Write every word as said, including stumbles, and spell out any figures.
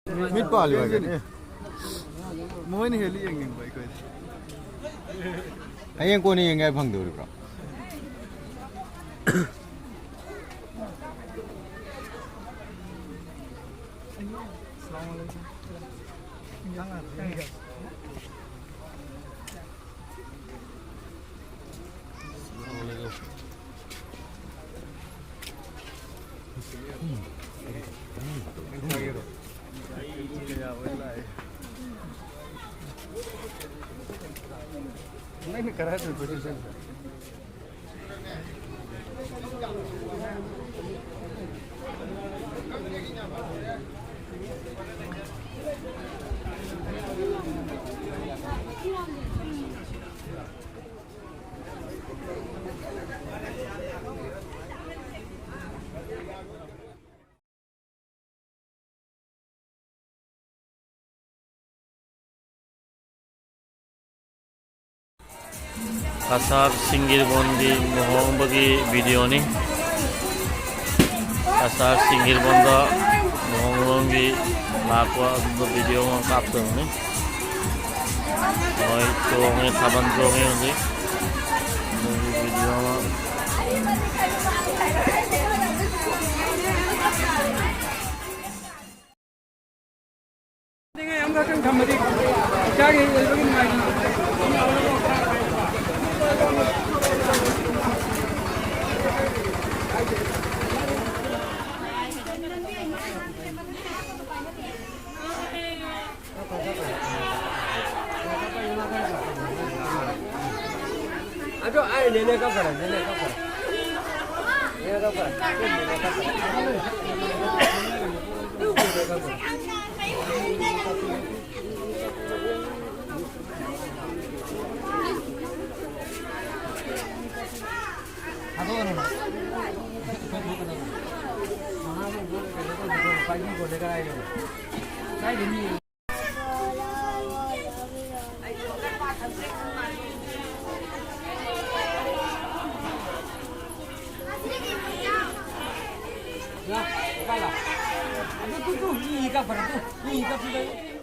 ꯃꯤꯠ ꯄꯥꯜꯂꯤꯕ ꯍꯥꯏꯒꯅꯤ꯫ ꯃꯣꯏꯅ ꯍꯦꯜꯂꯤ ꯌꯦꯡꯅꯤꯡꯕ ꯑꯩꯈꯣꯏꯗꯤ꯫ ꯍꯌꯦꯡ ꯀꯣꯟꯅ ꯌꯦꯡꯒꯦ ꯍꯥꯏ ꯐꯪꯗꯧꯔꯤꯕ꯭ꯔꯣ? ꯀꯁꯥꯔ ꯁꯤꯡꯒꯤꯔꯕꯣꯟꯒꯤ ꯂꯨꯍꯣꯡꯕꯒꯤ ꯚꯤꯗꯤꯑꯣꯅꯤ꯫ ꯀꯁꯥꯔ ꯁꯤꯡꯒꯤꯔꯕꯣꯟꯗ ꯂꯨꯍꯣꯡꯕꯒꯤ ꯂꯥꯛꯄ ꯑꯗꯨꯝꯕ ꯚꯤꯗꯤꯑꯣ ꯑꯃ ꯀꯥꯞꯇꯧꯕꯅꯤ꯫ ꯃꯣꯏ ꯆꯣꯡꯉꯦ, ꯊꯥꯕꯜ ꯆꯣꯡꯉꯦ ꯍꯧꯖꯤꯛ꯫ ꯑꯗꯨꯒꯤ ꯚꯤꯗꯤꯑꯣ ꯑꯃ꯫ ꯑꯗꯣ ꯑꯩ ꯅꯦꯅꯦ ꯀꯞꯈ꯭ꯔꯦ, ꯅꯦꯅꯦ ꯀꯞꯈ꯭ꯔꯦ꯫ ꯅꯦꯅꯦ ꯀꯞꯈ꯭ꯔꯦ꯫ ꯅꯦꯅꯦ ꯀꯞꯈ꯭ꯔꯦ꯫ Kala. Aduh, tuh, tuh, ih, kabar tuh. Ih, kabar tuh.